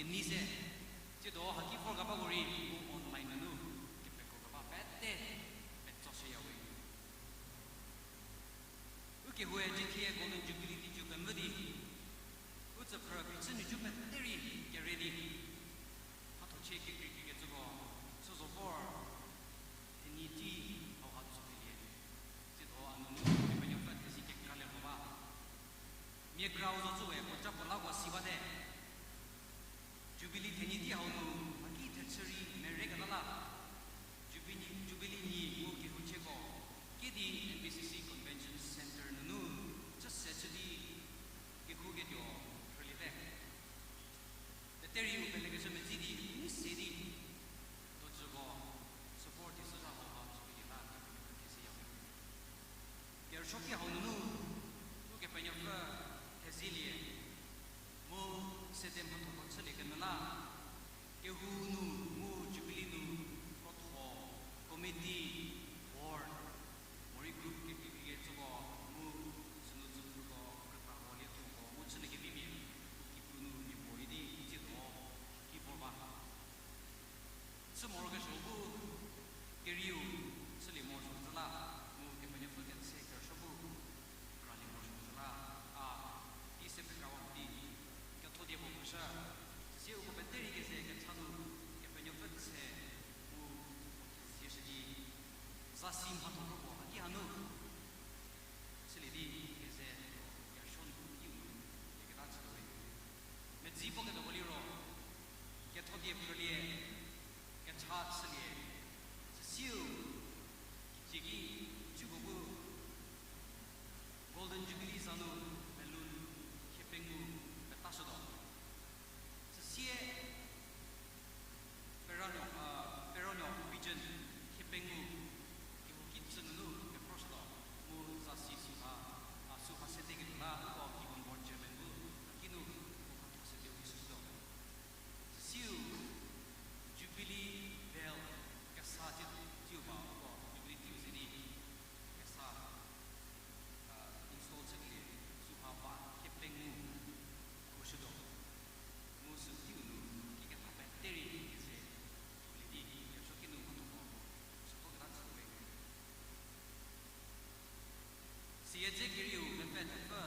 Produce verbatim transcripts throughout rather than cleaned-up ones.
Ni se, tsiedo haki vor kebako rei mu online nunu kepekro keba pete petsoshüyawe. Ukehoue cithie Golden Jubilee teicu pemvü di, u tsüphrü phichü nhicu pete rei kere di, mhathochie kekreikreikecüko chü zo vor, thenyi tei hauha tsokelie. Tsiedo a nunu Kepenuopfü thezie kekralie lho ba. Mia krau zo cü we puoca puo lako si bate. Jubilee thenyi tei hau nu haki thechü rei mereketa la, Jubilee, Jubilee nyi mu kehouchieko kedi N B C C Convention Centre nunu chüse chü di kehouketuo phrüliete. Pete rei u pelekeshü medzi di, ni se di, dojüko, support di süzha hauha chükelie la, Kepenuopfü thezie yawe. Kerüsuoki hau nunu, Ukepenuopfü thezielie, mu sede mhathoko chülie kemela, kehou nu mu Jubilee nu krotho, committee, board, morei group kekreikreikecüko mu sünu tsüphrüko, krütako, liethoko mu chülie kevimia, u kikru nu mia puorei di tsiedo haki vor ba. Chü morokesuo bu kerieu chülie morosuokecü la, mu Kepenuopfü ketse kerüsuo bu kralie morosuokecü la, a, tei se pekrawa di kethodie puo pushü, süsie uko pete rei keze kecha nu Kepenuopfü tse mu puo thezieshü di, zasi mhatho kropuo haki hanu chülie di keze kerüsuo nu kiu nu lieketa chütuowe. Medzi puo ketuoko liro, kethodie phrülie, kecha chülie, süsiu, tsie ki, cüko bu Golden Jubilee za nu balloon hiepengou petashütuo. Süsie, Peronuo, a, Peronuo region hiepengou kehou kicü nunu kekroshütuo, mu zasi süha, a, süha sede kelu la uko Keyboard Board Chairman bu, a, kinu, uko mhatho sede u shütuo. Süsiu, Jubilee bell kesa tsie, tsiu ba uko Jubilee teiu ze di, kesa, a, install chükelie, süha ba hiepengou khushütuo. Mu süu teiu nu, kiketha pete rei keze, Jubilee di, kerüsuoki nu mhathoko, süko keta chütuowe. Siyie dze kerieu mepfü thepfü.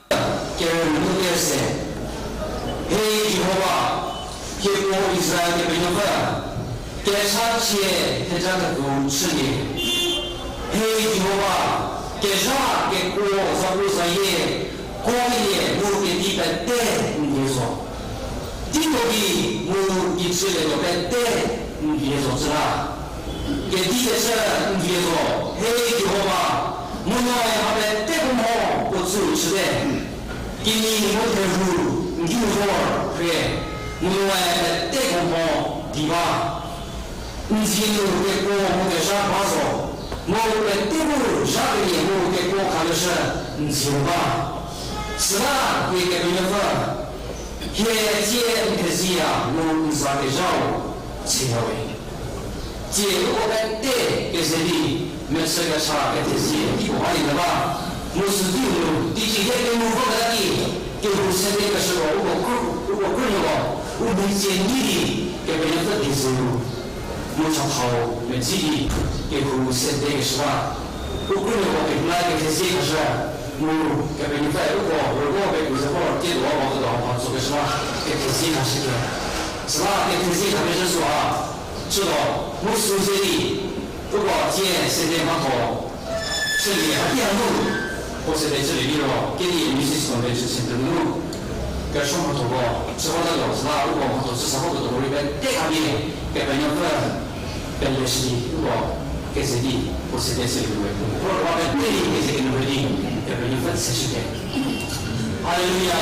Kerünu kese. He Jihova, hieko Israel Kepenuopfü, kechachie theja kepfü chülie. He Jihova, kezha kekuo zapu zayie, kuokelie mu kedi pete n die zo. Teipuo di mu kijülietuo pete n die zo chü la. Kedi kechü n die zo, he Jihova, mu noe mha peteko mho puo tsüu chüte. Kinyi mu therhu n kiu vor phre, mu noe peteko mho di ba. N dzie nu kekuo mu kezha ba zo, mu pete bu zhakelie mu kekuo khaleshü n dzie ba. Süla hie Kepenuopfü, hie tsie n theziya mu n za kezhau, tseyawe. Tsie uko pete keze di, mechü kecha kethezie kipuo balie ba, mu süu teiu nu teicie hie kenu voketa ki, kehou sede keshüko uko krü, uko krünuoko, u mhitsie nyi di, Kepenuopfü die zeu, mu chathau medzi di, kehou sede keshü ba. U krünuoko kepela kethezie khashü, mu Kepenuopfü uko rüko pekuo ze vor tiedo ba kedo mhatho keshü ba, kethezie khashüke. Süla kethezie khapie zhü süha, chütuo, mu süu ze di, uko tsie sede mhatho chülie haki hanu, puo sede chülie liro, kedi Mrs Convention Centre nunu, kerüsuo mhathoko chü batatuo, süla uko mhatho chü sa baketuoko rei pete khapie, Kepenuopfü peleshü di, uko keze di, puo sede chülie we. Uko ba pete rei keze kenu rei di, Kepenuopfü tseshüte. Haleluya.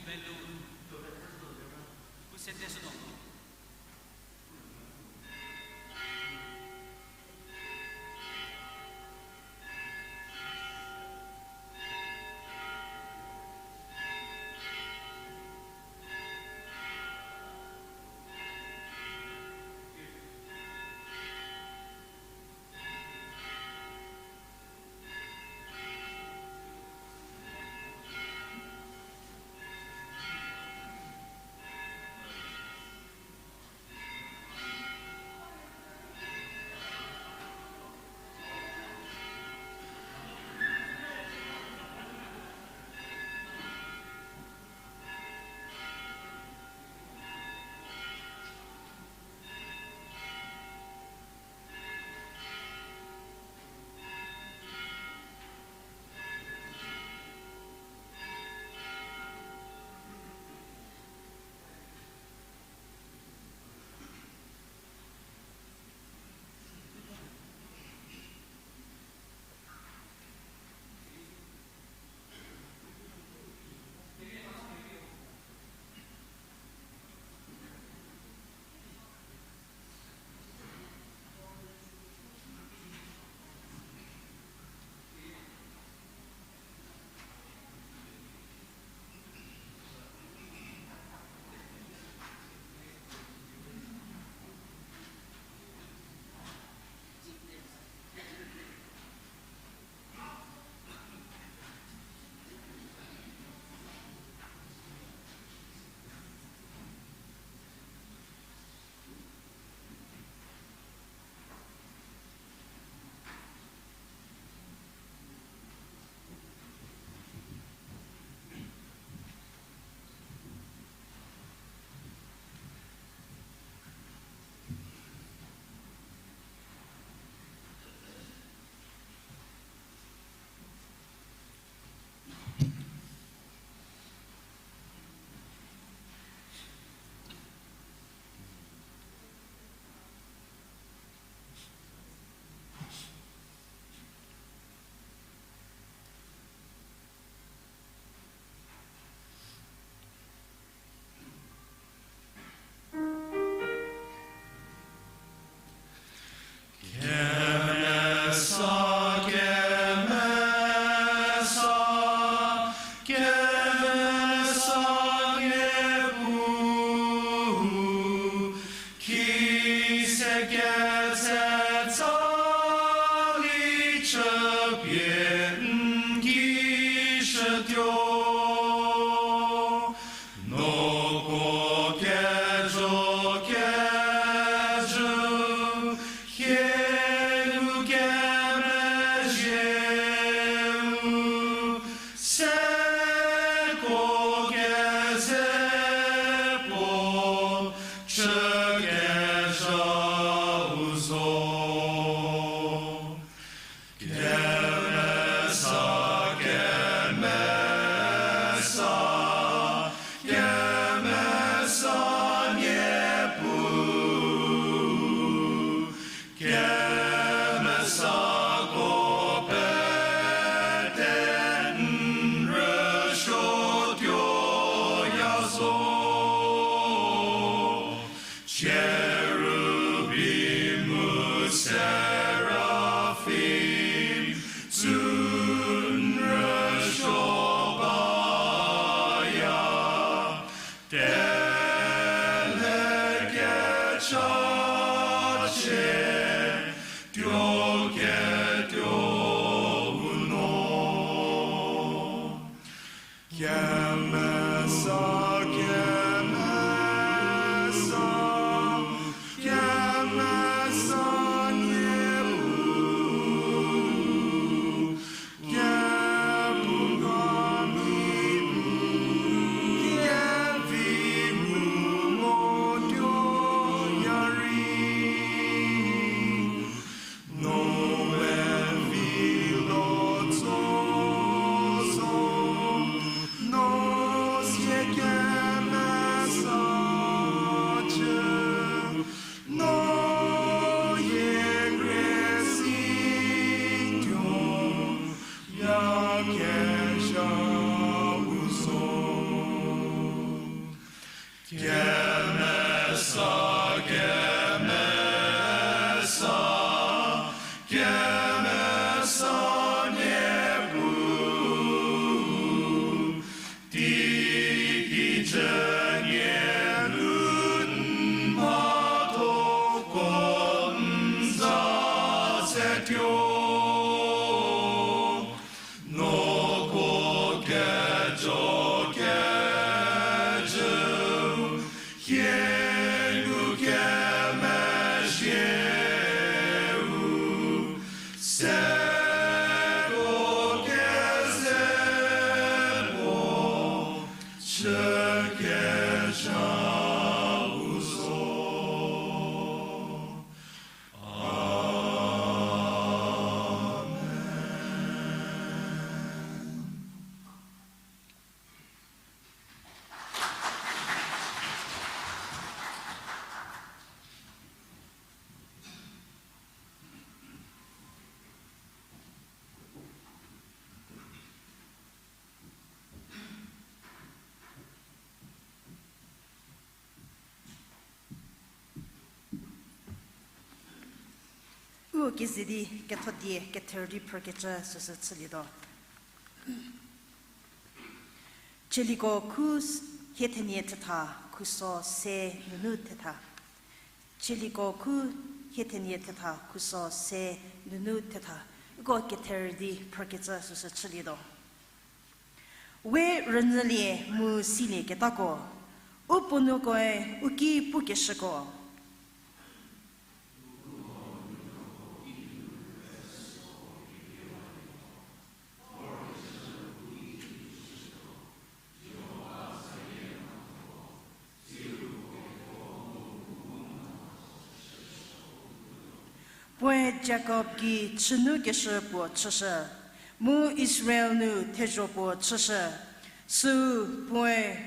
Melu, u sentence no. Kemesa, kemesa, kemesa Niepuu, ki se ketse tsali chüpie n ki shütuo. Noko kejo kejü, hie ngukemezhieu, seko keze puo chü kezhau zo. Kemesa, kemesa, kemesa Niepuu, kemesako pete n rüsuotuoya zo. Cherubim mu seraphim tsü n rüsuo baya, telhe kecha chie tuo ketuo u no. Kemesa, kemesa, kemesa Niepuu, kepungami, kevi mu mo tuoya rei. Noe vi lo tso zo, no sieke Uko keze di ketho die kether di phrükecü süsü chülietuo. Tsaliko khu s-, hie thenie thetha khuso se nunu thetha. Tsaliko khu hie thenie thetha khuso se nunu thetha. Uko kether di phrükecü süsü chülietuo. We rünyülie mu silieketako, u puonuokoe u ki pukeshüko. Puoe Jakob gei chünukeshü puo chüshü, mu Israel nu thezho puo chüshü. Süu puoe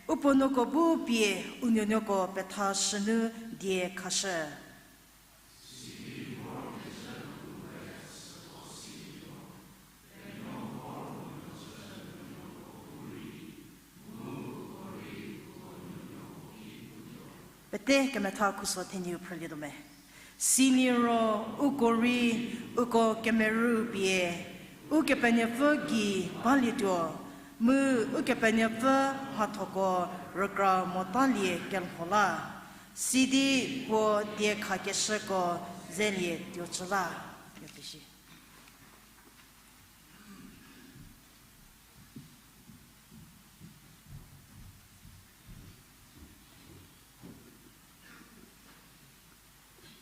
u puonuoko bu pie u nuonuoko pethashünu die khashü. Pete kemetha khuso thenieu phrülietuo me. Siliro uko rei uko kemerü pie Ukepenuopfü gei balietuo, mu Ukepenuopfü mhathoko rükra motalie kelho la, sidi puo diekhakeshüko zelie tuocü la.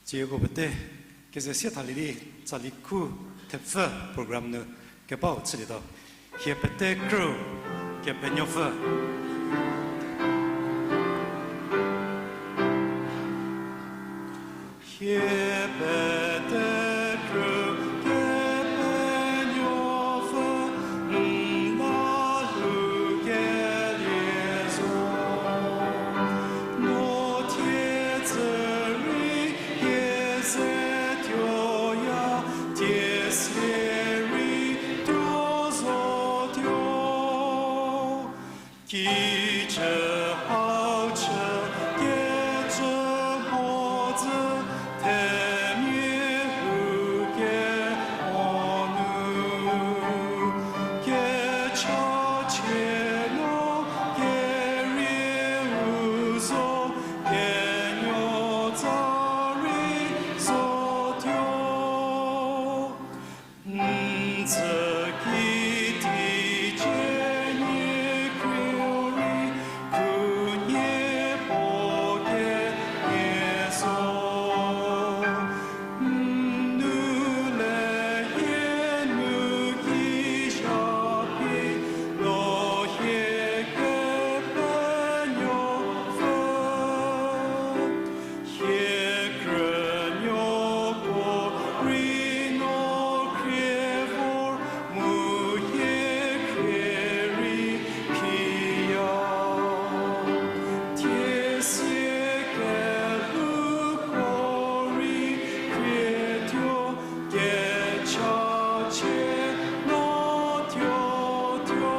Tsieko pete keze sie thalie di tsali khu thepfü program nu kebau chülietuo. Hie pete krü Kepenuopfü. Hie pete krü Kepenuopfü, n la lhoukelie zo. No thie tsü rei hie ze tuoya, thie sie rei tuo zotuo. Kijü hau chü kecü mhodzü themia lhoukelie nu, kechachie no kerieu zo, kenuotsa rei zotuo. N zü ki teicie nie kriu rei, khunhie puo kenie zo. N nu le hie nu ki zha phi, no hie Kepenuopfü. Hie krünuoko rei no khrie vor, mu hie khrie rei phiya. Thie sie kelhouko rei khrietuo, kechachie no tuotuo.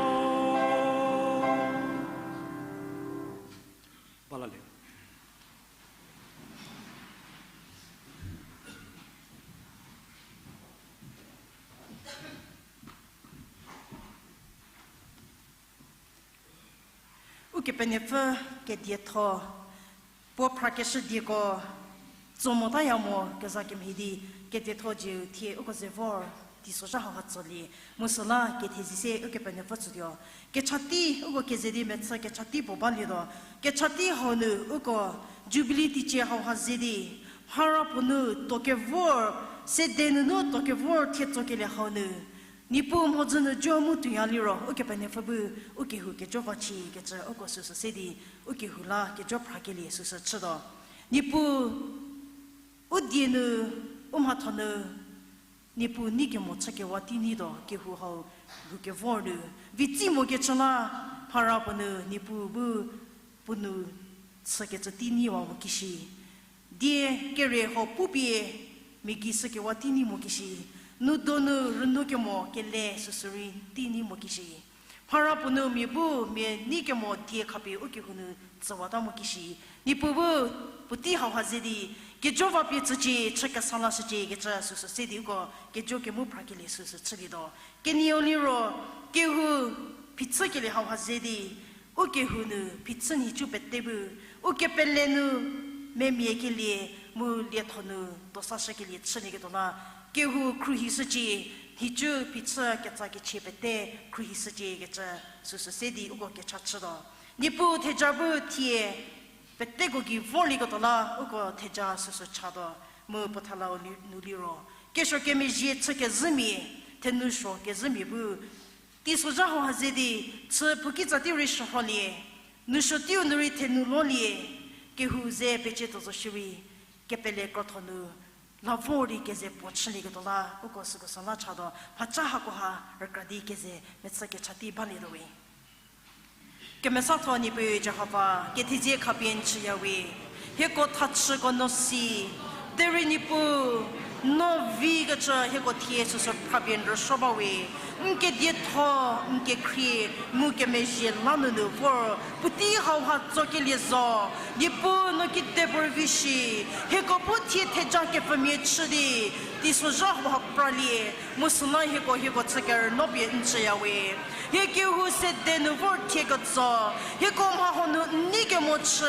Balalie. Ukepenuopfü kedietho, puo phrakeshü dieko tso motaya mo keza kemhie di, kedietho jiu thie uko ze vor teisozha hauha tsolie, mu süla kethezie se Ukepenuopfü tsütuo. Kechati uko keze di mechü kechati puo balietuo. Kechati hau nu uko Jubilee teicie hauha ze di, mhara puo nu tuo kevor, sede nunu tuo kevor thie tsokelie hau nu, Niepuu mhodzü nu jo mu tuoya liro, Ukepenuopfü bu u kehou kejo vachikecü uko süsü se di, u kehou la kejo phrakelie süsü chütuo. Niepuu, u die nu, u mhatho nu, Niepuu nei kemo chükewa tei nyituo kehou hau lhou kevor nu, vitsi mokecü la, mhara puo nu Niepuu bu puo nu chükecü tei nyiwa mo kishi. Die kere hau pupie mia gei shükewa tei nyi mo kishi. Nou donu rünou kemo kele süsü rei tei nyi mo kishi. Mhara puo nu mia bu mia nei kemo die khapie u kehou nu tsüwata mo kishi. Niepuu bu puotei hauha ze di, kejo va pie tsücie, chü kesa lashücie kecü süsü se di uko kejo kemu phrakelie süsü chülietuo. Kenieu liro, kehou phichükelie hauha ze di, u kehou nu phichü nhicu pete bu, u kepele nu memia kelie mu lietho nu dosashükelie chülieketuo la, kehou khruohishücie, nhicu phichü ketsa kechie pete khruohishücie kecü süsü se di uko kecha chütuo. Niepuu theja bu thie peteko gei vorlieketuo la uko theja süsü chatuo, mu puo thelau li-, nu liro, kesuo kemezhie chü kezhümia, thenu suo kezhümia bu, teisozha hauha ze di, chü puo kitsa tei rei shürholie, nu suo teiu nu rei thenu lolie, kehou ze pecietuo zo shierei, kepele krotho nu la vor di keze puo chülieketuo la uko süko süla chatuo, mhaca hakoha rükra di keze mechü kecha tei balietuo we. Kemesatho Niepuu Jihova, kethezie khapie n chüya we. Hieko thachüko no si, derei Niepuu, no vi kecü hieko thie süsü phrapie n rüsuo ba we. N kedietho, n kekhrie, ngukemezhie la nunu vor puotei hauha tsokelie zo. Niepuu no kidepuorei vi shi, hieko bu thie theja kepfümia chü di, teisozha hauha pralie, mu süla hieko, hieko chü kerünuo pie n chüya we. Hie kehou sede nu vor thie ketso, hieko mha hanu n nei kemo chü,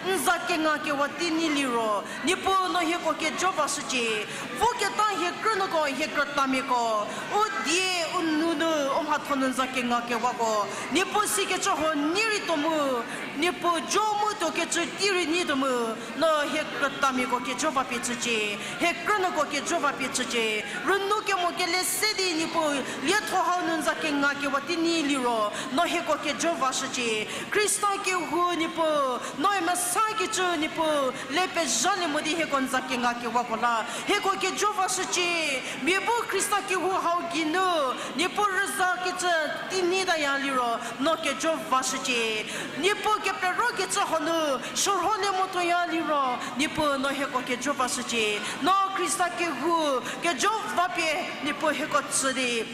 n za kengakewa tei nei liro, Niepuu no hieko kejo vashücie. Voketa hie krünuoko, hie krütamiako, u die u nou nu u mhatho nu n za kengakewako, Niepuu sikecü huo nei rei tuo mu, Niepuu jo mu tuo kecü tei rei nei tuo mu, no hie krütamiako kejo va pie chücie, hie krünuoko kejo va pie chücie. Rünou kemo kele se di Niepuu lietho hau nu n za kengakewa tei nei liro, no hieko kejo vashücie. Khrista kehou Niepuu, noe mesakecü Niepuu le pezhalie mo di hieko n za kengakewako la hieko kejo vashücie. Mia bu Khrista kehou hau geinu Niepuu rüzakecü tei nei taya liro, no kejo vashücie. Niepuu keperokecü hanu shürholie mo tuoya liro, Niepuu no hieko kejo vashücie. No Khrista kehou kejo va pie Niepuu hieko tsü di,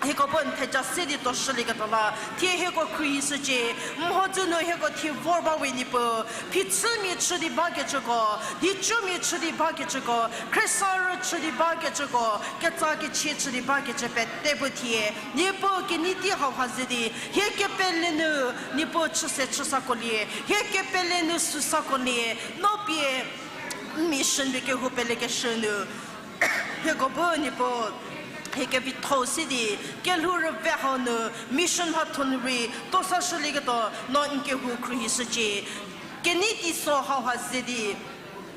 hieko bu n theja se di tuoshülieketuo la, thie hieko khruohishücie. Mhodzü nu hieko thie vor ba we Niepuu, phichümia chü di bakecüko, dicumia chü di bakecüko, khriesarü chü di bakecüko, ketsa kechie chü di bakecü pete bu thie, Niepuu kenei tei hauha ze di, hie kepele nu, Niepuu chüse chüsakolie, hie kepele nu süsakolie, no pie mission pie kehou pelekeshü nu, hieko bu Niepuu, hie kevitho se di, kelhou rüve hau nu, mission mhatho nu rei tosashülieketuo, no n kehou khruohishücie. Kenei teiso hauha ze di,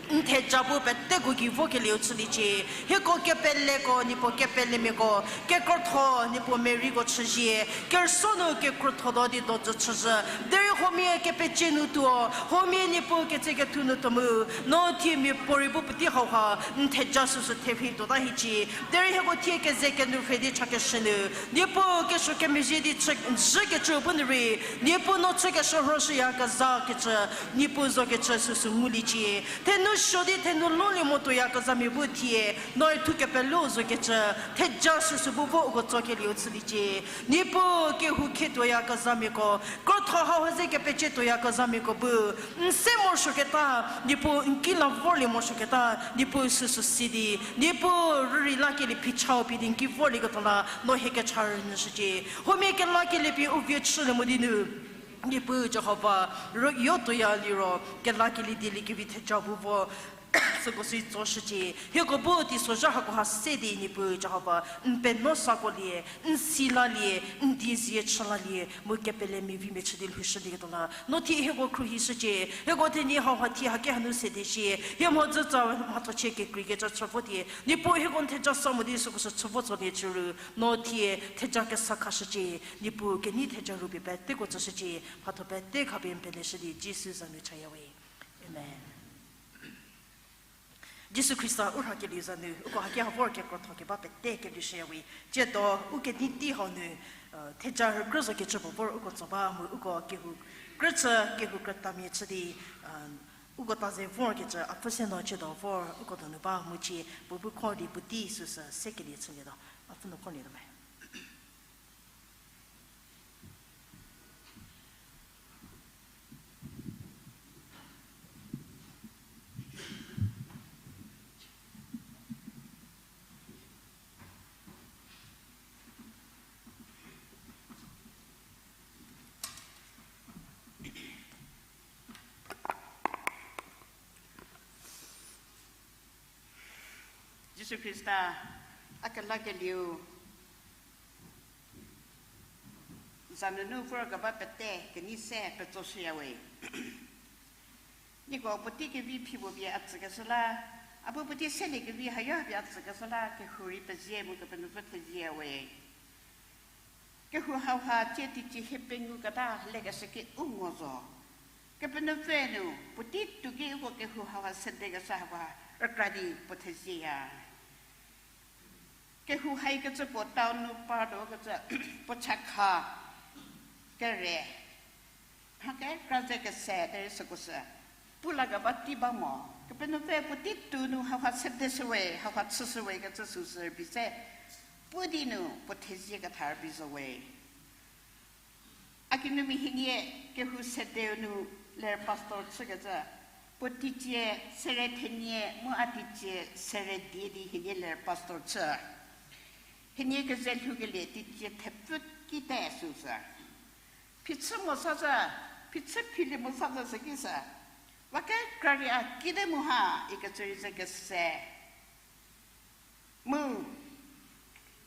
n theja bu peteko gei vokelieu chüliecie. Hieko kepeleko, Niepuu kepelemiako kekrotho, Niepuu meriko chüzie, kerüsuo nu kekrotho tuo di dojü chüzhü. Derei huomia kepecie nu tuo, huomia Niepuu ketsekethu nu tuo mu, no thie miapuorei bu puotei hauha n theja süsü therhi tuota hiecie. Derei hieko thie keze kenu rhie di chakeshü nu, Niepuu kesuo kemezhie di chü, zhükecü bu nu rei, Niepuu no chükeshürhoshüyakezha kecü, Niepuu zokecü süsü nguliecie. Thenu suo di thenu lolie mo tuoyakezhamia bu thie, noe thu kepelou zokecü, theja süsü bu vo uko tsokelieu chüliecie. Niepuu kehou khie tuoyakezhamiako, krotho hau ze kepecie tuoyakezhamiako bu, n se morosuoketa, Niepuu n ki la vorlie morosuoketa, Niepuu süsü si di, Niepuu rürei lakelie phichau pie di n ki vorlieketuo la, no hie kecha rünyüshücie. Huomia kelakelie pie u vie chülie mo di nu, Niepuu Jihova, rüyo tuoya liro, kelakelie dieliekevi theja bu vo, süko si tsoshücie. Hieko bu teisozha hakoha se di Niepuu Jihova, n penuo sakolie, n si lalie, n die zie chü lalie, mu kepele mia vi mia chü di lhoushülieketuo la, no thie hieko khruohishücie. Hieko thenyi hauha thie haki hanu sede shie, hie mhodzü tsa mhathochie kekreikecü chü vo thie, Niepuu hieko n theja sa mo di süko sü chü vo tsolie cüru, no thie theja kesa khashücie. Niepuu kenei theja ru pie peteko tsüshücie. Mhatho pete khapie n peleshü di Jisu za nu chaya we. Amen. Jisu Khrista u rhakelieu za nu, uko haki ha vor kekrotho keba pete kelushüya we. Tsiedo, u kenei tei hau nu, theja rükrü zokecü puo vor uko tso ba mu uko kehou krüchü, kehou krütamia chü di, uko ta ze vorkecü, a pfü se no tsiedo vor uko donu ba mu cie, puo bu khor di puotei süsü sekelie chülietuo, a pfü nu khorlietuo me. Jisu Khrista a kelakelieu za nunu vorkeba pete kenei se petsoshüya we. Nieko puotei kevi phi puo pie a tsükeshü la, a bu puotei selie kevi hayo pie a tsükeshü la, kehou rei pezie mu Kepenuopfü thezie we. Kehou hauha tsie teicie hie pengou keta lekeshü ki u ngo zo. Kepenuopfü nu puotei tuo ki uko kehou hauha sedekeshü hauha rükra di puo thezieya. Kehou haikecü puo town nu par tuo kecü puo chakha kere mha kekra ze kese derei süko sü pu lakeba tei ba mo. Kepenuopfü puotei tuo nu hauha sedeshü we, hauha chüshü we kecü süsü rübei se pu di nu puo thezie ketha rübei zo we. A kinumia hienie kehou sedeu nu ler pastor chükecü, puo teicie sere thenie mu a teicie sere die di hienie ler pastor chü. Hienie keze lhoukelie teicie thepfü kite süsü. Phichü mo sa zü, phichü philie mo sa zü süki sü. Va kekra rei a kite mu ha ikecü rei ze kese. Mu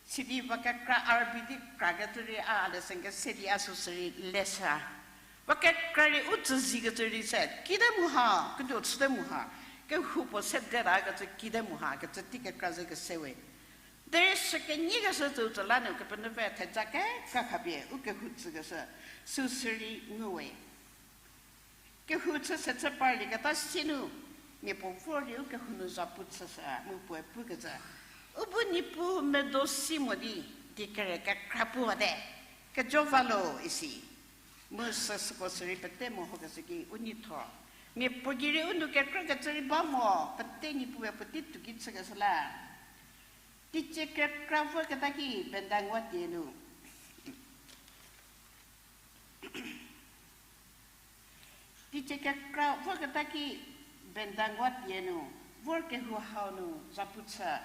sidi va kekra a rübei di krakecü rei a leshüke se di a süsü rei leshü. Va kekra rei u tsüzikecü rei se kite mu ha, ketuo chüte mu ha, kehoupuo sedetakecü kite mu ha kecü tei kekra ze kese we. Derei sü kenyikeshü tsüu tsü la nu Kepenuopfü theja kekra khapie u kehou tsükeshü süsü rei ngu we. Kehou chü se chü parlieketa sie nu, mia puo vor di u kehou nu zhapu chüshü mu puoe pukecü, u bu Niepuu medo si mo di, die kere kekra puwate, kejo va lo isi. Mu sü süko sü rei pete mehokeshü ki u neitho. Mia puo gei rei u nou kekrükecü rei ba mo, pete Niepuue puotei tuo ki chükeshü la. Teicie kekra voketa ki Bendangwa tie nu. Teicie kekra voketa ki Bendangwa tie nu, vor kehou hau nu zhapu chü.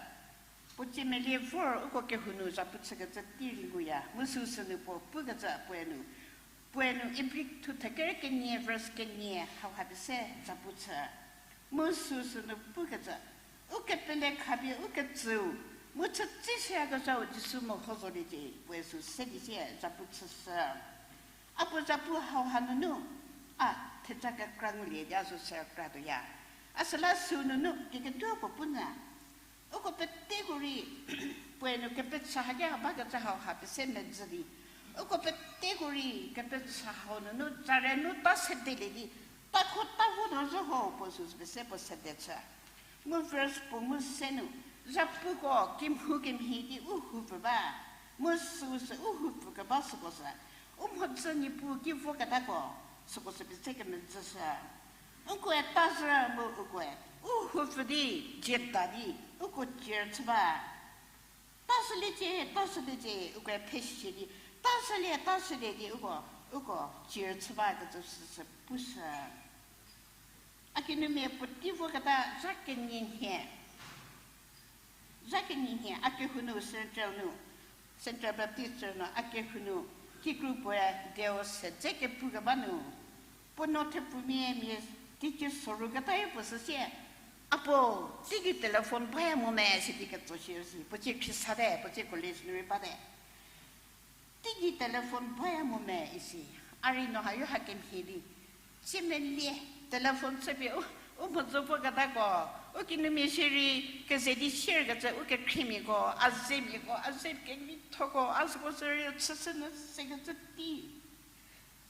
Puo tsie melie vor uko kehou nu zhapu chükecü tei rei nguya, mu süsü nu puo pukecü puoe nu, puoe nu Ibri thu theker kenie verse kenie hauha pie se zhapu chü. Mu süsü nu pukecü, u kepele khapie u ketsüu, mu chütsishüyakezhau Jisu meho zoliecie, puoe sü se di sie zhapu chüshü. A puo zhapu hauha nunu, a theja kekra ngulie di a sü se kratuoya. A süla sü nunu kiketuo puo pu nyü. Uko peteko rei, puoe nu kepechü haki ha bakecü hauha pie se medzü di. Uko peteko rei kepechü hau nunu tsare nu ta sedelie di, takho ta vo tuo zhü ho puo sü pie se puo sede chü. Mu verse puo mu se nu, zhapuko kimhu kemhie di u houpfü ba, mu süu sü u houpfü keba süko sü, u mhodzü Niepuu ki voketako, süko sü pie se kemedzüshü. Ukoe ta zhü mu ukoe u houpfü di, dzie da di, uko cie chü ba. Ta shüliecie, ta shüliecie, ukoe phe shie di, ta shülie, ta shülie di uko, uko cie chü bakecü süsü pushü. A kinumia puotei voketa zha kenie nhie. Zha kenie nhie, a kehou nu Central nu, Central Baptist Church nu, a kehou nu, kikru puoe deo se dze kepu keba nu, puo no thepfumia mia teiki soru keta-e puo süsie, a puo, teigei telephone baya mo me sidi ketso shie si, puo cie khriesate, puo cie college nu rei bate. Teigei telephone baya mo me isi, a rei no hayo hakemhie di. Siemelie telephone chüpie u, u mhodzü voketako, u kinumia shierei keze di shierkecü u kekhriemiako, a zemiako, a ze kevithoko, a süko sürei chüshü nyü sekecü tei.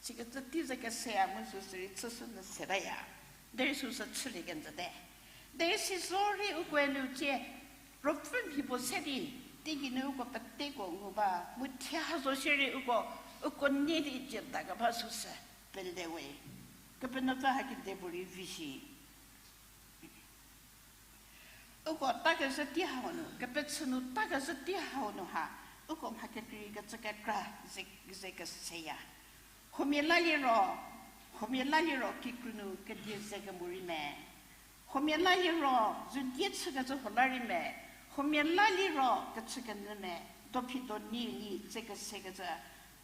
Sikecü tei ze keseya mu süsü rei chüshü nyü setaya. Derei süsü chülie kenjüte. Derei si zorei ukoe nu cie, ruopfü mhi puo se di, teigei nu uko peteko ngu ba, mu thie ha zo shierei uko, uko nie di cie da keba süsü, pele we. Kepenuopfü ha kedipuorei vi shi. Uko ta kezhü tei hau nu, kepechü nu ta kezhü tei hau nu ha, uko mha kekrei kecü kekra ze, ze keseya. Huomia la liro, huomia la liro kikru nu kedie ze kemo rei me. Huomia la liro, zudie chükecü huo la rei me. Huomia la liro, kechükenyü me, dophi donyi nyi ze kesekecü.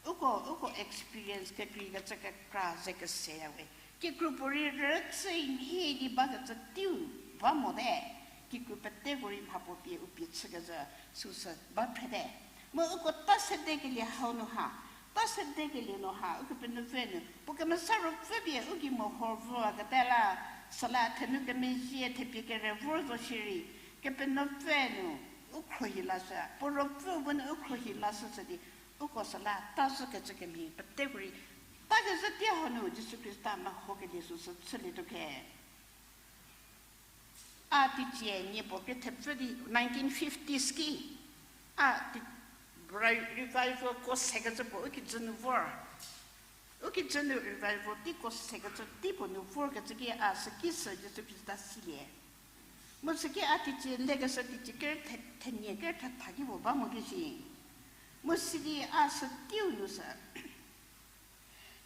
Uko, uko experience kekreikecü kekra ze keseya we. Kikru puorei rüchü nhie di bakecü teiu ba mote. kikru peteko rei mhapuo pie u pie chükezhü süsü ba phrete. Mu uko ta sedekelie hau nu ha, ta sedekelie nu ha, Ukepenuopfü nu puo Kemesa Ruopfü pie u gei meho voketa la, süla thenu kemezhie thepie kere vor zo shierei, Kepenuopfü nu u khruohi lashü, puo Ruopfü bu nu u khruohi lashüshü di, uko süla ta zhükecü kemhie peteko rei, ta kezhü tei hau nu Jisu Khrista mehokelie süsü chülietuo khe. A teicie nie puo krie thepfü di nineteen fifties ki, a tei, revival ko sekecü puo u kijü nu vor. U kijü nu revival teiko sekecü tei puo nu vorkecü ki a süki sü Jisu Khrista silie. Mu süki a teicie lekeshü teicie ker the-, thenie ker thetha ki puo ba mo ki shi. Mu sidi a sü teiu nu sü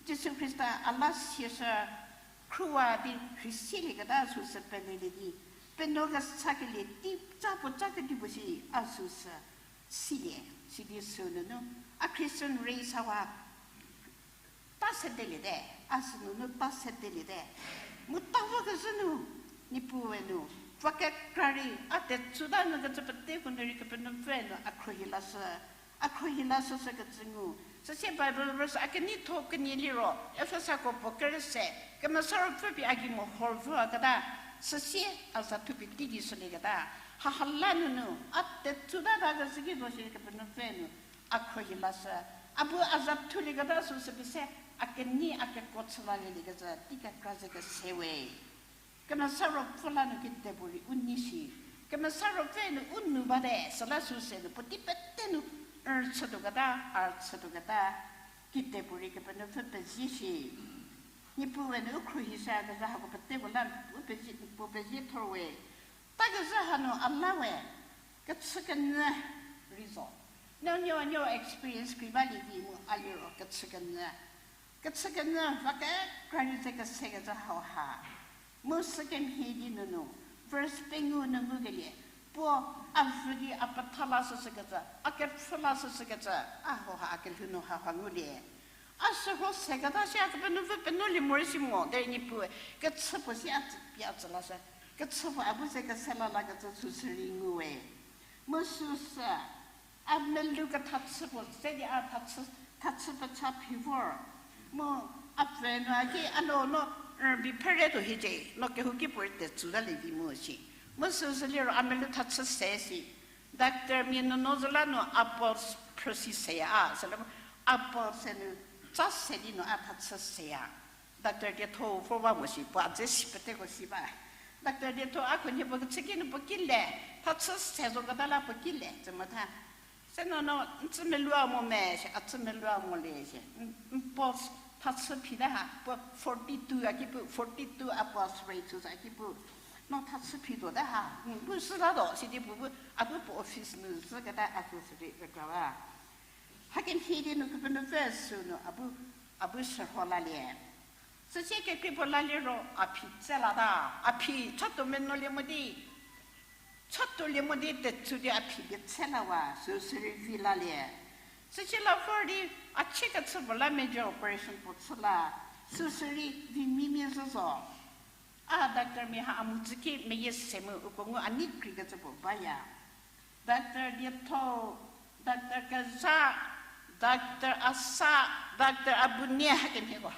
Jisu Khrista a la siashü khruwa di rheisilieketa süsü pelelie di, penuo kesakelie tei ca puo ca kedipuo shi a süsü silie, sidi sünunu a Christian race hawa ta sedeliete, a sünunu ta sedeliete. Mu ta vokezhü nu, Niepuue nu, va kekra rei, a tetsuta nyü kecü peteko nu rei Kepenuopfü nu a khruohi lashü, a khruohi lashüshükecü ngu. Süsie Bible verse a keneitho kenie liro, Efesako puo kerü se, Kemesa Ruopfü pie a gei meho voketa, süsie a za thupie tei di shülieketa. Haha la nunu, a tetsutata kezhü ki zo shierei Kepenuopfü nu a khruohi lashü. A bu a za thulieketa süsü pie se, a kenei a kekuo chü lalielie kecü tei kekra ze kese we. Kemesa Ruopfü la nu kidepuorei u nei shi. Kemesa Ruopfü nu u nu bate, süla süse nu puotei pete nu rüchütuoketa, a rüchütuoketa, kidepuorei Kepenuopfü pezie shi. Niepuue nu u khruohi shüyakezha hako peteko la u pezie, puo pezie thor we. Ta kezhü hanu a la we, kechükenyü rei zo. Nuonuo nuo experience kri balie di mu a liro kechükenyü. Kechükenyü va kekra rei ze kesekecü hauha. Mu sükemhie di nunu, verse pengou nu ngukelie, puo a vü di a petha lashüshükecü, a kepfhü lashüshükecü, a hauha a kelhou nu hauha ngulie. A shürho seketa shi a Kepenuopfü penuolie morei si mo, derei Niepuue kechü puo si a tsü pie a tsü lashü. Kechü puo a bu ze kese la lakecü süsü rei ngu we. Mu süsü, a melou kethachü puo se di a thachü, thachü pecha phi vor. Mu a pfü nu a ki a no, no, rübei phere tuo hiecie, no kehouki puorei tetsutalie vi mu shi. Mu süsü liro a melou thachü se si. Doctor mia nuonuo zü la nu a pulse phrüsi seya a, süla a pulse se nu tsa se di nu a thachü seya. Doctor dietho vor ba mo shi, puo a dze si peteko si ba. Doctor dietho a khunhie puo kechü ki nu puo ki le, thachü se zoketa la puo ki le, tsü mo tha. Se no no, n tsü melou a mo me, shi a tsü melou a mo le, shi. N, n pulse thachü phita ha, puo forty-two a ki pu, forty-two a pulse rate süsa ki pu. No thachü phituo ta ha, n bu sütatuo, sidi puo bu, a bu puo office nu zhüketa a süsü rei rükra ba. Hakemhie di nu Kepenuopfü sünu a bu, a bu shürho lalie. Süsie kekrei puo laliro a phi tse lata, a phi chatuo menuolie mo di, chatuolie mo di tetsu di a phi pie tse lawa, süsü rei vi lalie. Süsie la vor di a chie kechü puo la major operation puo chü la, süsü rei vi mimia zhü zo. A doctor mia ha a mu tsü ki meyie se mu uko ngu a nei kreikecü puo baya. Doctor dietho, doctor kezha, doctor asa, doctor a bu nie hakemhieko.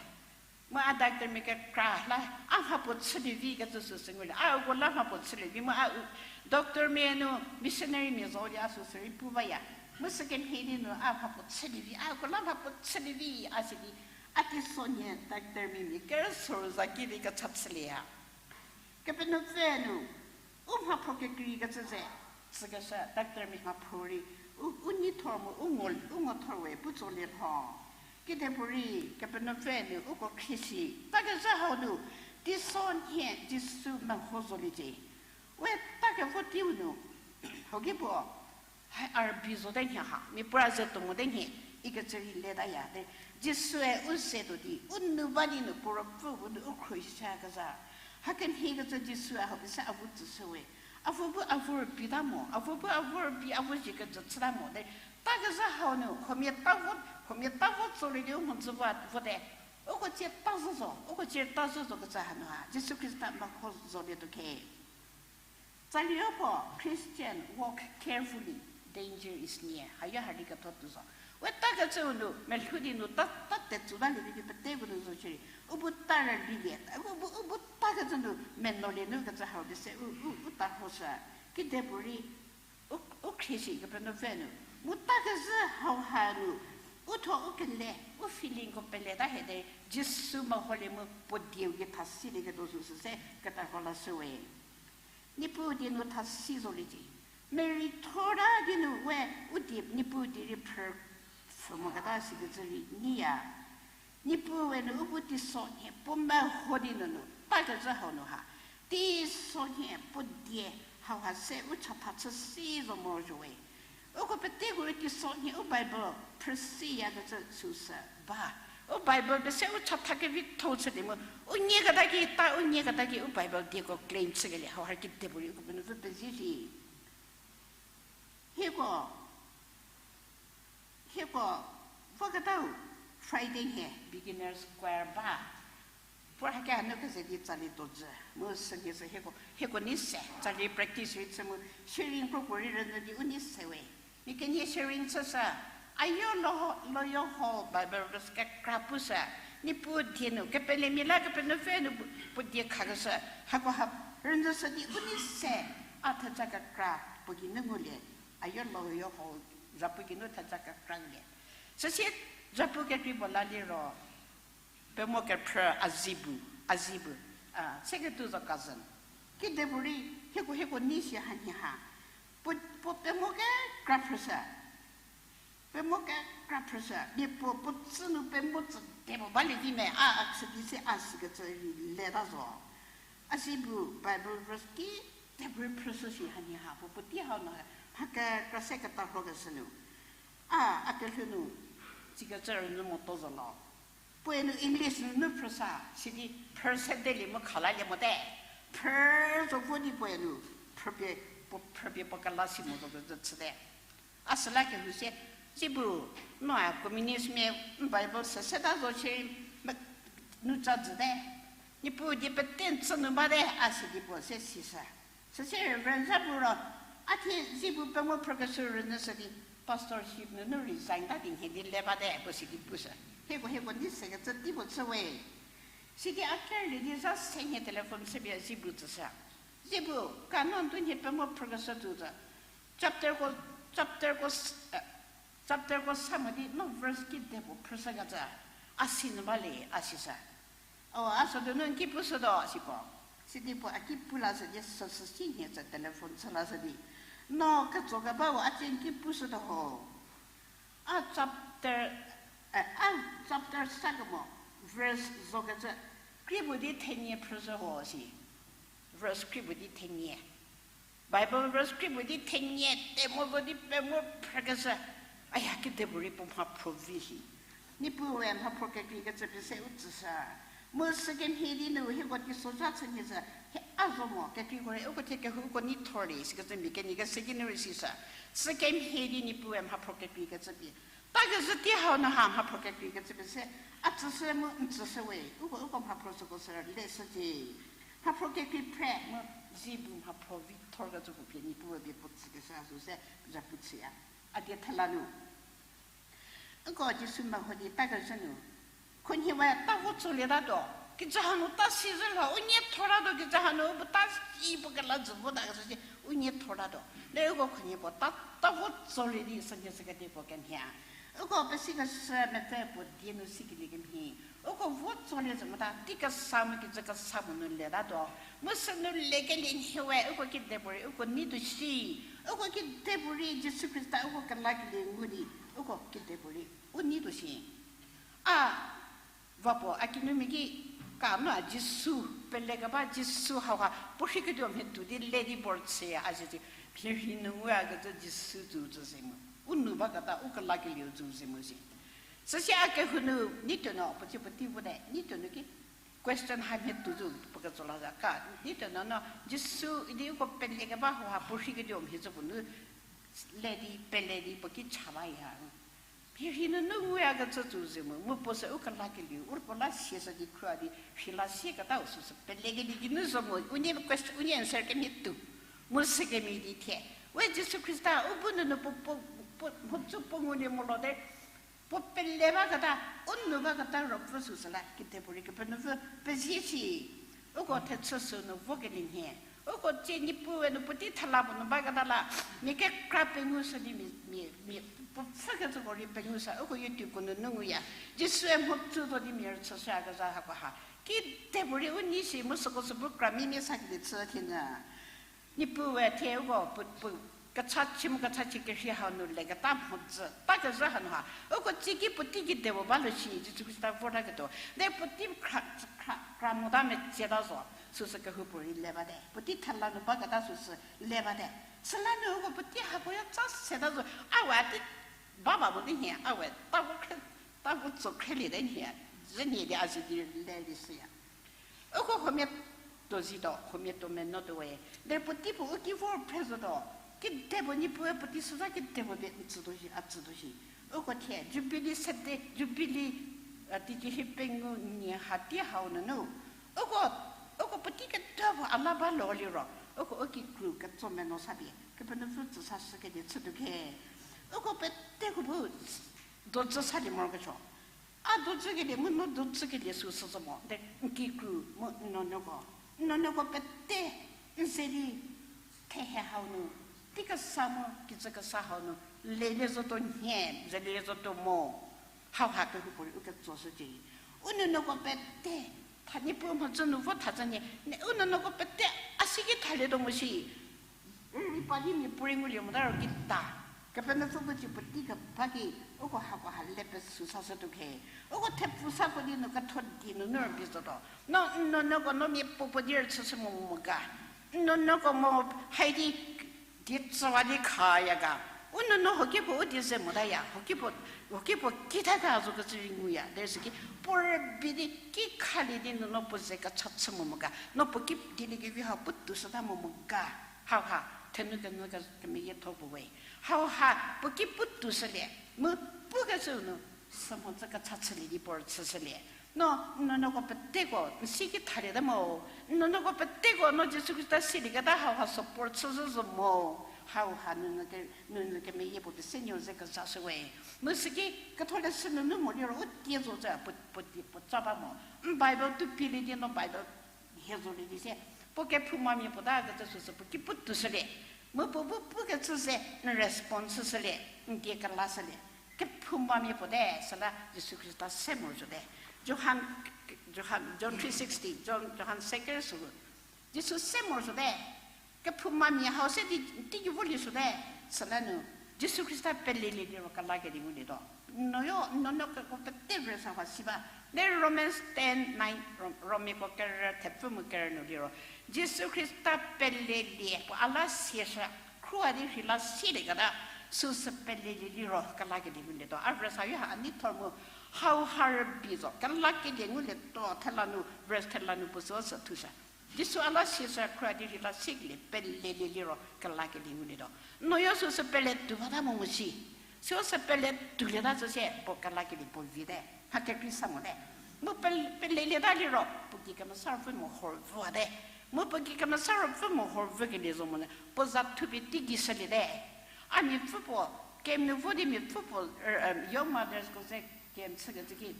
Mu a doctor mia kekra la, a mhapuo chülie vi kecü süsü ngulie. A uko la mhapuo chülie vi mu a u, doctor mia nu missionary mia zo di a süsü rei pu baya. Mu sükemhie di nu a mhapuo chülie vi, a uko la mhapuo chülie vi a si di, a teisonhie doctor mia mia kerüsor za ki di kecha chülieya. Kepenuopfü nu, u mhaphro kekreikecü ze, tsükeshü doctor mia mhaphro rei, u, u neithor mu, u ngo, u ngothor we pu tsolie lho. Kidepuorei, Kepenuopfü nu uko khrie shi, takezha hau nu, teisonhie Jisu meho zoliecie. We takevo teiu nu, hoki puo, hai a rübei zote nhie ha, mia puo ra ze tuo mote nhie, ikecü rei letaya te. Jisue u ze tuo di, u nu ba di nu puo ruopfü bu nu u khruohi shüyakezha. Hakemhiekecü Jisue hau pie se a vo tsüshü we. A vo bu a vo rübeita mo, a vo bu a vo rübei, a vo zie kejü chüta mo te. Takezha hau nu, huomia ta vo, huomia ta vo tsolie di u mhodzü vo, vote. Uko tsie ta zhü zo, uko tsie ta zhü zo kecü hanu ha, Jisu Khrista meho zolietuo khe. Tsali-o puo, Christian, walk carefully, danger is near. Hayo hari ketho tuo zo. We takecüu nu, melhou di nu ta, ta tetsu ta lievi di peteko nu zo shierei. U bu ta rülilie, u bu, u bu takecü nu, menolie nu kecü hau di se, u, u, u ta ho sü. Kidepuorei, u, u khrie shi Kepenuopfü nu. Mu takecü hauha nu, u tho u kele, u feelingko peleta hie de, Jisu meholie mu puo dieu gei tha silieketuo süsü se, keta ho lashüwe. Niepuu die nu tha si zoliecie. Mary thor ta di nu we u die Niepuu die rei phrü, pfhü moketa sikecü rei nyiya. Niepuu we nu u bu teisonhie puo meho di nunu, takecü hau nu ha. Teisonhie puo die hauha se u chatha chü si zo morosuowe. Uko peteko rei teisonhie u Bible phrü siyakecü süsü ba. U Bible pese u chatha kevitho chü di mu, u nieketa ki ta, u nieketa ki u Bible dieko claim chükelie hauha kidepuo rei uko penuopfü pezie shi. Hieko, hieko, voketau Friday nhie beginners choir ba. Puo hake hanu keze di tsali tuo jü. Mu sünhie sü hieko, hieko nei se, tsali practice rei chü mu, sharing kropuo rei rünyü di u nei se we. Mia kenie sharing chüshü, Ayo Lo-, Loyo Hall Bible verse kekra pushü, Niepuu die nu, kepelemia la Kepenuopfü nu puo, puo die khakeshü, hako ha rünyüshü di u nei se, a theja kekra puo geinu ngulie, Ayo Loyo Hall, zapu geinu theja kekra ngulie. Süsie zapu kekrei puo la liro, pemo kephrü Azibu, Azibu, a, seketuo zo cousin. Kidepuorei, hieko, hieko nei shi hanhie ha. Puo, puo pemo kekra phrüshü. Pemo kekra phrüshü. Mia puo, puo tsü nu pemo tsü de mo balie vi me, a, a chü di se a sikecü rei leta zo. Azibu Bible verse kidepuorei phrüshü shi hanhie ha. Puo, puotei hau nu, mha kekra se keta rhokeshü nu. A, a kelhou nu, sikecü rünyü motuo zo lo. Puoe nu English nunu phrüsa, sidi phrü sedelie mu khalalie mote. Phrü zo vo di puoe nu, phrüpie, puo, phrüpie puo kela si mo zo kecü chüte. A süla kehou sie, Zibu, noe communist mia n Bible se seta zo shierei, me, nu ca jüte. Niepuu die pete n tsü nu bate, a sidi puo se sishü. Süsie Reverend Zapu ro, a thie Zibu pemo phrükeshü rünyüshü di, pastorship nunu resign ta di nhie di le bate, puo sidi pushü. Hieko, hieko nei sekecü tei puo chü we. Sidi a kerlie di za se nhie telephone chüpie Zibu tsüshü. Zibu, ka no n du nhie pemo phrükeshü tuo zo. Chapterko, chapterko s-, chapterko sa mo di no verse kidepuo phrüshükecü, a si nu balie, a sishü. O, a sü donu n ki pushütuo, siko. Sidi puo a ki pu lashü di süsü si nhie tsü telephone chü lashü di, no ketsokebau a tsie n ki pushütuo ho. A chapter, a chapter sa kemo, verse zokecü, kri puo di thenie phrüshü ho si. Verse kri puo di thenie. Bible verse kri puo di thenie te mo zo di pemo phrükeshü. Aya, kidepuorei puo mhaphro vi shi. Niepuu we mhaphro kekreikecü pie se u tsüshü. Mu sükemhie di nu hieko teisozha chü nhie sü, hie a zo mo, kekreiko rei uko thie kehouko nei thorlie sikecü mia kenie kese ki nu rei sishü. Sükemhie di Niepuu we mhaphro kekreikecü pie. Takezhü tei hau nu ha mhaphro kekreikecü pie se, a tsüshü mu n tsüshü we, uko, uko mhaphro süko sü leshücie. Mhaphro kekrei phre mu Zibu mhaphro vi thorkecü puo pie Niepuu we pie puo tsükeshü a sü se zapu chüya. A die thela nu. Uko Jisu meho di takezhü nu. Khunhie we ta vo tsolietatuo. Kijü hanu ta si zhü lho, u nie thortatuo, kijü hanu bu ta si puo kela jü votakecü si, u nie thortatuo. Le uko khunhie puo ta, ta vo tsolie di sünhie sükedi puo kemhie. Uko pesikeshü mepfü puo die nu sikelie kemhie. Uko vo tsolie zhü mota, tei kesa mu kijü kesa puo nu letatuo. Mu sünu lekelie nhie we, uko kidepuorei uko neituo shi. Uko kidepuorei Jisu Khrista uko kelakelie ngu di, uko kidepuorei u neituo shi. A, va puo, a kinumia ki, ka no a Jisu, pelekeba Jisu hauha, puo rheiketuo mhie tuo di le di puo rüchüya, a zie di, mhie rhei nu nguya kecü Jisu tsü tsü se mu. U nu baketa, u kelakelieu tsü se mu si. Süsie a kehou nu, neituo nu, puo cie puo tei vote, neituo nu ki, question ha mhie tuo zo puo ketso la za ka, neituo nu no, Jisu idi uko pelekeba hauha, puo rheiketuo mhie tsü puo nu, le di, pele di, puo ki cha baya. Mhie rhei nunu nguyakecü tsü ze mu, mu puo sü u kelakelieu, u puo la siashü di khrua di, rhei la sieketau süsü, pelekelie geinu zo mu, unie question, unie answer kemhie tuo. Mu sükemhie di thie, we Jisu Khrista u bu nunu puo, puo, puo, mhodzü puo ngulie mo lo de, puo pele baketa, u nu baketa ruopfü süsü la, kidepuorei Kepenuopfü pezie shi, uko thechü sünu vokelie nhie, uko tsie Niepuue nu puotei thela puo nu baketa la, mia kekra pengou sü di mia, mia, mia, puo pfhükecüko rei pengou sü, uko YouTube ko nunu nguya, Jisue mhodzü zo di mia rüchüshüyakezha hako ha. Kidepuorei u nei shi mu süko sü bu kra mimia sakelie chü thie nyü. Niepuue thie uko pu, pu, kechachie mu kechachie kerhei hau nu leketa mhodzü takezhü hanu ha, uko tsiki puotei kide puo ba lo shi Jisu Khrista vortaketuo. De puotei kra, kra, kra mota metsieta zo, süsü kehoupuorei le bate. Puotei thela nu baketa süsü le bate. Süla nu uko puotei hakoya tsa seta zo, a we a tei baba mo di nhie, a we ta vo khre, ta vo tso khreliete nhie, zhü nhie di a zi di le di shüya. Uko huomia tuo zhie tuo, huomia tuo menuo tuo we. Derei puotei puo u ki vor phre zotuo. Kide puo Niepuue puotei süta kide puo pie n tsütuo shi, a tsütuo shi. Uko thie, Jubilee sede, Jubilee, a, teiki hie pengou nie ha tei hau nunu. Uko, uko puotei keda puo a la ba lo liro. Uko u kikru ketso menuo sa pie Kepenuopfü tsü sashükelie chütuo khe. Uko peteko bu dozü salie morokesuo. A dozükelie mu no dozükelie süsü zo mo de n kikru mu n nuonuoko. N nuonuoko pete n ze di thehe hau nu, tei kesa mu kijü kesa hau nu, lelie zotuo nhie, zelie zotuo mo. Hauha kehoupuorei u ketsoshücie. U nuonuoko pete, tha Niepuu mhodzü nu vo thazhü nyie, u nuonuoko pete a si ki thalietuo mo shi. Rei pa di mia puorei ngulie mota ro kita. Kepenuopfü bu tsie puotei keba ki, uko hako ha le pesü sashütuo khe. Uko thepfu sako di nu ketho di nunu rübei zotuo. No n nuonuoko no mia puo puo di rüchüshü mo mo ga. N nuonuoko mo hai di die tsüwa di khaya ga. U nuonuo hoki puo u die ze motaya, hoki puo, hoki puo kitha ga zo kecü rei nguya. Derei süki puo rübei di ki khalie di nuonuo puo ze kecha chü mo mo ga. No puo ki dieliekevi hau pu toushüta mo mo ga. Hauha, thenu kenu ke, kemeyietho puo we. Hauha, puo ki pu toushülie, mu pukecü nu, sü mhodzü kecha chülie di puo rüchüshülie. No, n nuonuoko peteko, n si ki thalieta mo. N nuonuoko peteko, no Jisu Khrista silieketa hauha support chüzhü zo mo. Hauha, n nuonuo ke, n nuonuo kemeyie puo pie se nuo ze kezashü we. Mu süki, ketholeshü nunu mo liro, u tie zo zü, puo, puo, puo ca ba mo. N Bible tu pielie di no Bible hie zolie di se. Puo kephoumamia puo ta kecü süsü puo ki pu toushülie. Mu puo bu pukecü se n response shülie, n die kelashülie. Kephoumamia puo te, süla Jisu Khrista se morosuote. Johan, Johan, John three sixty, John, Johan se ker sü. Jisu se morosuote. Kephoumamia hau se di teigei volie suote. Süla nu, Jisu Khrista pelelie liro kelakelie ngulietuo. Noyo, n nuonuoko pete verse hau si ba. Le Romans ten nine, Ro-, Romiako kerü thepfü mu kerü nu liro. Jisu Khrista pelelie, puo a la siashü, khruohi di rheila silieketa, süsü pelelie liro kelakelie ngulietuo. A verse hau ha a neithor mu, hauha rübei zo, kelakelie ngulietuo, thela nu, verse thela nu puo sü sü thushü. Jisu a la siashü khruohi di rheila sikelie pelelie liro kelakelie ngulietuo. Noyo süsü pele tuo bata mo mo shi. Süsü pele toulieta zo sie puo kelakelie puo vite. Mha kekrei sa mote. Mu pel-, pelelieta liro puo gei kemesa ruopfü mehor vüwate. Mu puo gei kemesa ruopfü mehor vükelie zo mo ne, puo za thupie teigei shüliete. A miapfü puo, camp nu vo di miapfü puo, er, er, Young Mothersko ze camp chükecü ki,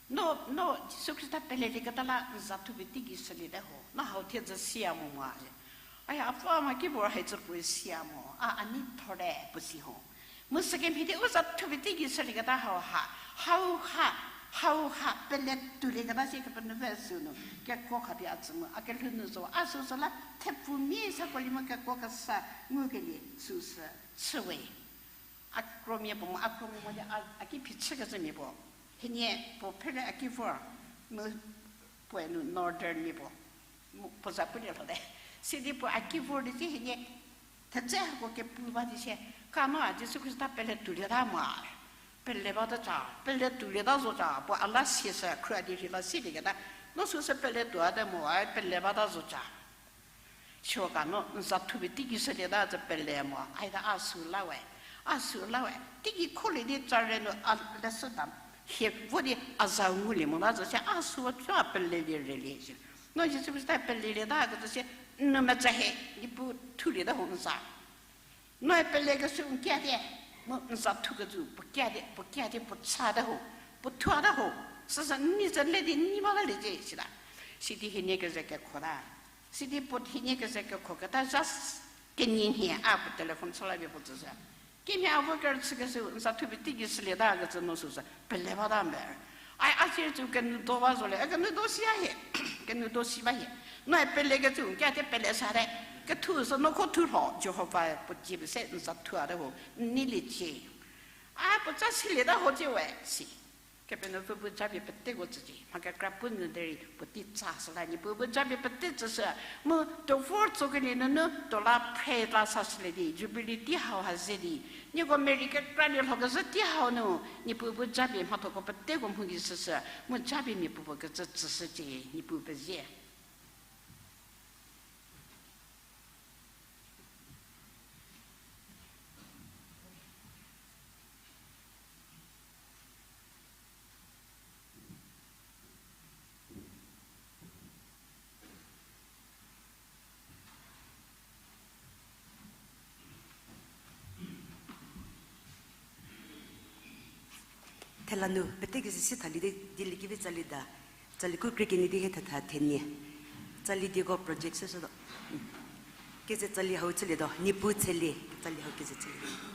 no, no, Jisu Khrista pelelieketa la n za thupie teigei shüliete ho. No hau thiedzü siya mo mo a ze. Aya, a pfü a mha ki puo hai cü puoe siya mo. A, a neithorte puo si ho. Mu sükemhie di u za thupie teigei shülieketa hauha. Hauha, hauha pele toulieketa sie Kepenuopfü sünu kekuo khapie a tsü mu a kelhou nu zo. A süsü la thepfumia sako lie mu kekuo kesa ngukelie süsü chüwe. A kromia puo mu, a kromia mo di a, a ki phichükecümia puo. Hienie puo phere a ki vor, mu puoe nu northernmia puo. Mu puo za pulie lhote. Sidi puo a ki vor di cie hienie thedze hako kepu ba di sie, kano a Jisu Khrista pele toulieta mo. Pele bata ca, pele toulieta zo ca, puo a la siashü khruohi di rheila silieketa, no süsü pele touata mo, a pele bata zo ca. Siro ka no n za thupie teigei shülieta cü pele mo, a ita a sü la we. A sü la we. Teigei kholie di care nu a leshüda hie vo di a zau ngulie mota zo sie a sü a pelelie relie shi. No Jisu Khrista pelelieta kecü sie N nou metsü hie, Niepuu thulieta ho n za. Noe pelekeshü n kiatie, mu n za thukecü puo kiatie, puo kiatie puo chata ho, puo thuata ho, süsü n nei ze le di n nei bata liecie sita. Sidi hienie keze kekhota. Sidi puo hienie keze kekhoketa zha s-, kenie nhie a puo telephone chü la pie puo tsüshü. Kimhie a vo kerüchükeshü n za thupie teigei shülieta kecü no süsü pele bata mbe. Ai a sie cü kenou do ba zolie, a kenou do si a hie, kenou do si ba hie. Noe pelekecü n kiatie pele sate, kethu sü no kho thu lho, Jihova puo dzie pie se n za thuata ho, n nei liecie. A puo cha silieta ho cie we si. Kepenuopfü bu japie peteko tsücie, mha kekra pu nu derei puotei tsa süla Niepuu bu japie pete tsüshü, mu tuo vor tsokelie nunu tuo la phre la sashülie di, Jubilee tei hau ha ze di, nieko meri kekra lie lhokezhü tei hau nu, Niepuu bu japie mhathoko peteko mhou di shüshü, mu japie mia puopuo kecü tsüshücie, Niepuu pezie. Thela nu, pete kese si thali di, dieliekevi tsali da. Tsali ku krie kenie di hie thetha thenie. Tsali dieko project süshütuo. Keze tsali hau chülietuo, Niepuu tshelie, tsali hau keze chülie.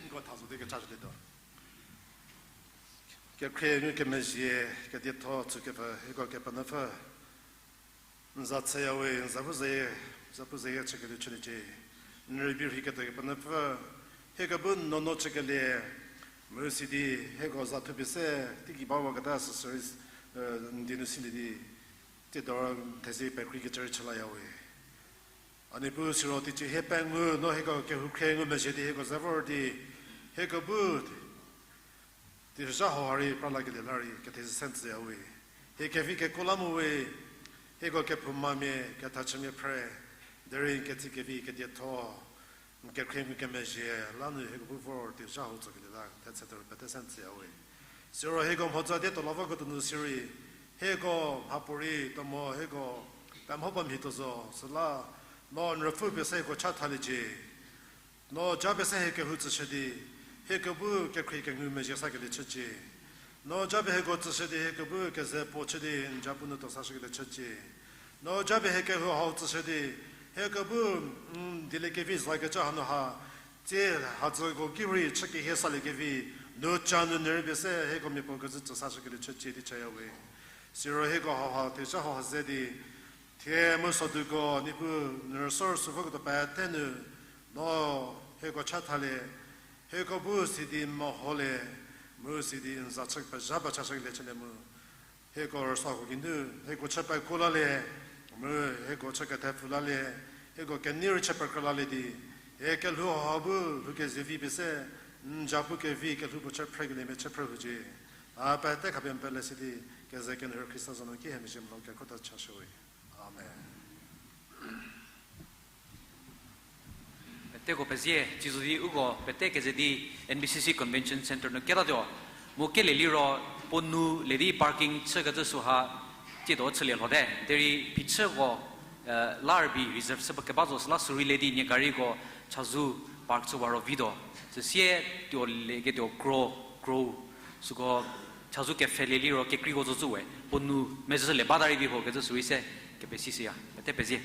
Nko tha zo di kecha chülietuo. Kekhrie ngukemezhie, kedietho tsükepfü hieko Kepenuopfü. N za chüyawe, n za pu zayie, za pu zayie chükelie chüliecie. N rübei rheiketuo Kepenuopfü, hieko bu n nuonuo chükelie, mu sidi hieko za thupie se, teigei bawaketa süsü rei, n die nu silie di, tsiedo n theze pekrei kecü rei chü layawe. A Niepuu siro teicie hie pengou, no hieko kehoukhrie ngumezhie di hieko ze vor di, hieko bu di, teiza hau ha rei pra lakelie la rei ketheze se n tsüyawe. Hie kevi kekuo la mu we, hieko kephoumamia, kethachümia phre, derei n ketsie kevi kedietho, n kekhrie ngukemezhie, la nu hieko bu vor teiza hau tsokelie la, thetse tuo rei pete se n tsüyawe. Siro hieko mhodzü die tuo la voketuo nu sirei, hieko mhapuorei tuo mo hieko pemho ba mhie tuo zo, süla, no n rüpfü pie se hieko chathaliecie. No japie se hie kehou tsüshü di, hieko bu kekhrie kengumezhie sakelie chücie. No japie hieko tsüshü di, hieko bu keze puo chü di, n ja pu nu tuo sashükelie chücie. No japie hie kehou hau tsüshü di, Hieko bu, mm, dieliekevi zakecü hanu ha, tsie hadzüko ki rei chü kehie saliekevi, nu ca nu nyü rei pie se hieko miapuo kecü tsü sashükelie chücie di chaya we. Siro hieko hauha, thechü hauha ze di, thie mu soduko, Niepuu, n rüsuo rüsuo voketuo pete nu, no hieko chathalie, hieko bu sidi meholie, mu sidi n za chü pezha ba chashükelie chülie mu. Hieko rüsuoko geinu, hieko chü pekuo lalie, mu hieko chü kethepfu lalie, hieko kenei rei chü pekrü lalie di, hie kelhou hau bu lhou kezevi pie se, n ja pu kevi kelhou puo chü phrekelie mia chü phrü hucie. A pete khapie n pele sidi, keze kenyü Khrista za nu ki hie mezhie melo kekhruta chashüwe. Amen. Peteko pezie, tsizo di uko pete keze di N B C C Convention Centre nu ketatuo. Mu kelie liro puo nu le di parking chükecü süha tsiedo chülie lhote. Derei phichüko, eh, la rübei reserve chü ba keba zo süla sürei le di nie gariko chazou park chüwa ro vituo. Süsie tuo leketuo kro, kro, süko chazou kepfhelie liro kekreiko zo cü we. Puo nu mezhülie bata rei vi ho kecü sürei se kepesishüya. Pete pezie.